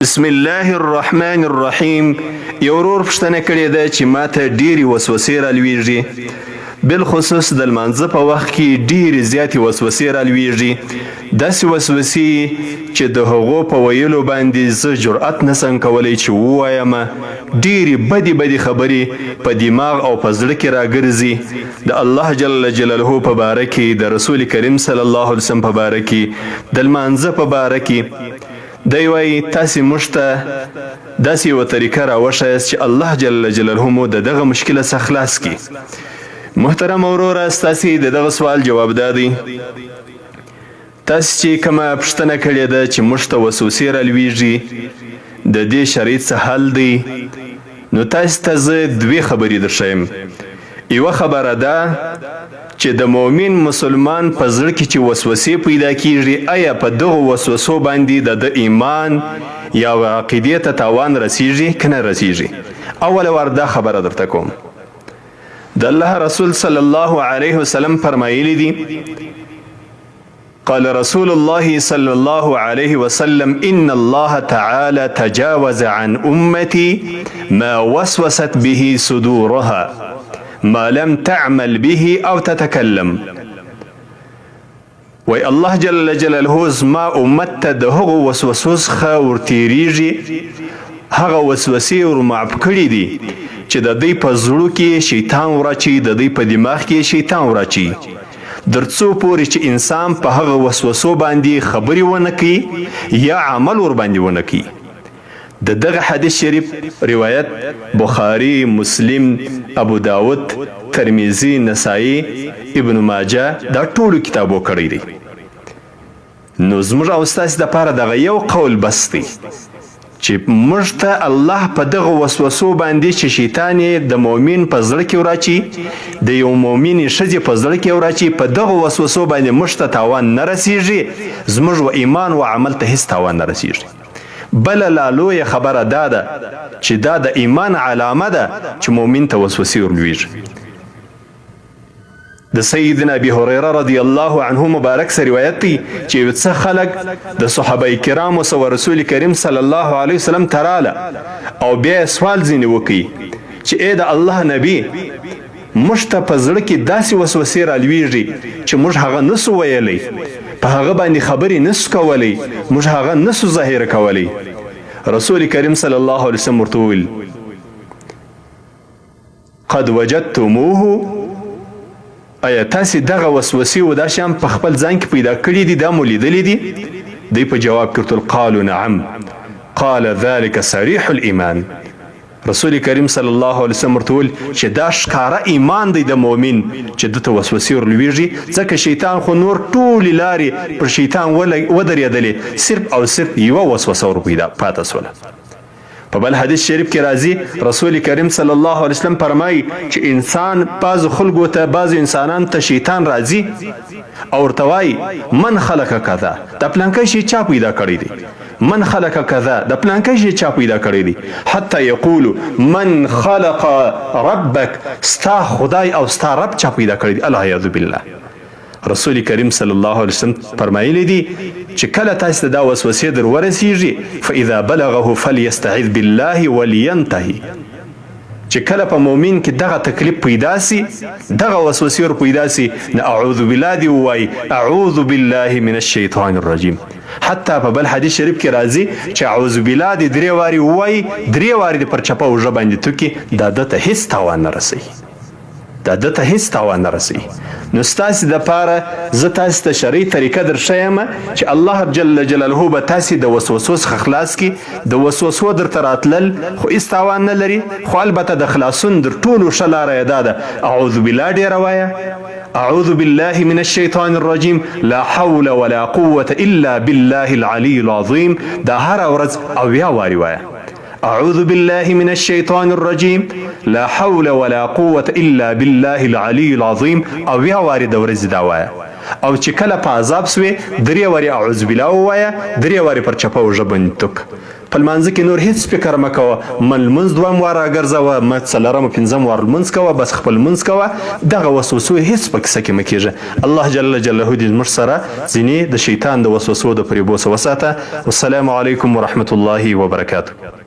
بسم الله الرحمن الرحیم. یو ورور پوښتنه کړې ده چې ماته ډېرې وسوسې رالویږي، بالخصوص د لمانځه په وخت کې ډېرې زیاتې وسوسې رالویږي، داسې وسوسې چې د هغو په ویلو باندې زه جرأت نسم کولی چې ووایم. ډېرې بدې بدې خبرې په دماغ او په زړه کې راګرځي، د الله جل جلاله په باره کې، د رسول کریم صلی الله علیه وسلم په باره کې، د لمانځه په باره کې. دی وایي تاسې موږ ته داسې یوه طریقه راوښیاست چې الله جل جلاله مو د دغه مشکله څخه خلاص کړي. محترم وروره، ستاسې د دغه سوال جواب دا دی، تاسې چې کومه پوښتنه کړې ده چې موږ ته وسوسې رالویږي، د دې شرعي څه حل دی، نو تاسې ته زه دوې خبرې درښیم. یوه خبره دا چې د مؤمن مسلمان په زړه کې چې وسوسې پیدا کیږي، ایا په دغو وسوسو باندې د ده ایمان یا عقیدې ته تاوان رسیږي که نه رسیږي؟ اوله وار دا خبره درته کوم. د الله رسول صلی الله علیه وسلم فرمایلی دي، قال رسول الله صلى الله عليه وسلم: إن الله تعالى تجاوز عن أمتي ما وسوست به صدورها ما لم تعمل به أو تتكلم. وای الله جل جلاله زما امت ته د هغو وسوسو څخه ورتېرېږي، هغه وسوسې ور معاف کړي دي چې د دوی په زړو کې شیطان وراچي، د دوی په دماغ کې شیطان وراچي، در څو پورې چې انسان په هغه وسوسو باندې خبرې ونه کوي یا عمل ور باندې ونه کوي. د دغه حدیث شریف روایت بخاری، مسلم، ابو داود، ترمذی، نسائی، ابن ماجه دا ټولو کتابو کړی دی. نو زموږ او ستاسې دپاره دغه یو قول بس دی چې موږ ته الله په دغه وسوسو باندې چې شیطان یې د مؤمن په زړه کې وراچي، د یو مؤمنې ښځې په زړه کې وراچي، په دغه وسوسو باندې موږ ته تاوان نه رسیږي، زموږ و ایمان و عمل ته هیڅ تاوان نه رسیږي. بله لا لویه خبره دا ده چې دا د ایمان علامه ده چې مؤمن ته وسوسې ورلویږي. د سیدنا ابي هريره رضی الله عنه مبارک سره روایت دی چې یو څه خلک د صحابه کرامو سره رسول کریم صلی الله علیه وسلم تراله او بیا سوال ځینې وکړي چې ای د الله نبی، موږ ته په زړه کې داسې وسوسې رالویږي چې موږ هغه نسو ویلی، په هغه باندې خبرې نسو کولی، موږ هغه نسو ظاهر کولی. رسول کریم صلی الله علیه وسلم ورته وویل: قد وجدتموه، ایا تاسې دغه وسوسې او دا شیان په خپل ځان کې پیدا کړي دي؟ دا مو لیدلي دي؟ دی په جواب کې ورته قالوا نعم. قال: ذلك صريح الایمان. رسول کریم صلی الله علیه وسلم ورته وویل چې دا ښکاره ایمان دی د مؤمن چې ده ته وسوسې ورلویږي، ځکه شیطان خو نور ټولې لارې پر شیطان ودرېدلې، صرف او صرف یوه وسوسه ور پیدا پاته سوله. په بل حدیث شریف کې راځي، رسول کریم صلی الله علیه وسلم فرمایي چې انسان بعضو خلکو ته، بعضو انسانان ته شیطان راځي او ورته وایي: من خلق کذا، دا پلانکی شی چا پیدا کړی دی؟ من خلق کذا، د پلانکی شی چا پیدا کړی دی؟ حتی یقول: من خلق ربک، ستا خدای او ستا رب چا پیدا کړی دی؟ العیاذ بالله. رسول کریم صلی الله علیه وسلم فرمایلی دي چې کله تاسو ته دا وسوسې در ورسیږي، فاذا بلغه فليستعذ بالله ولينتهي، چې کله په مؤمن کې دغه تکلیف پیدا سي، دغه وسوسې ور پیدا سي، نو اعوذ بالله دی وای، اعوذ بالله من الشیطان الرجیم. حتی په بل حدیث شریف کې راځي چې اعوذ بالله دی درې واري وای، درې واري پر چپه اوږه باندې توکي، دا دته هیڅ تاوان نه رسوي، دا ده ته هیڅ تاوان نه رسوي. نو ستاسې دپاره زه تاسې ته شرعي طریقه در ښیم چې الله جل جلاله به تاسې د وسوسو څخه خلاص کړي. د وسوسو درته راتلل خو هیڅ تاوان نه لري، خو البته د خلاصون در ټولو ښه لاره یې دا ده: اعوذ بالله ډېره وایه، اعوذ بالله من الشیطان الرجیم، لا حول ولا قوة الا بالله العلی العظیم، دا هره ورځ 70 واري وایه. أعوذ بالله من الشيطان الرجيم، لا حول ولا قوة إلا بالله العلي العظيم، 70 واري د ورځې دا وایه. او چې کله په عذاب سوې درې وارې اعوذ بالله ووایه، درې وارې پر چپه اوږه باندې تو که. په لمانځه کې نور هیڅ فکر مه کوه، مه لمونځ دویم وار راګرځوه، مه څلورم او پنځم وار لمونځ کوه، بس خپل لمونځ کوه، دغه وسوسو هیڅ په کیسه کې مه کیږه. الله جل جلاله دې زموږ سره ځینې د شیطان د وسوسو د فریبو څخه وساته. والسلام علیکم ورحمة الله وبرکاته.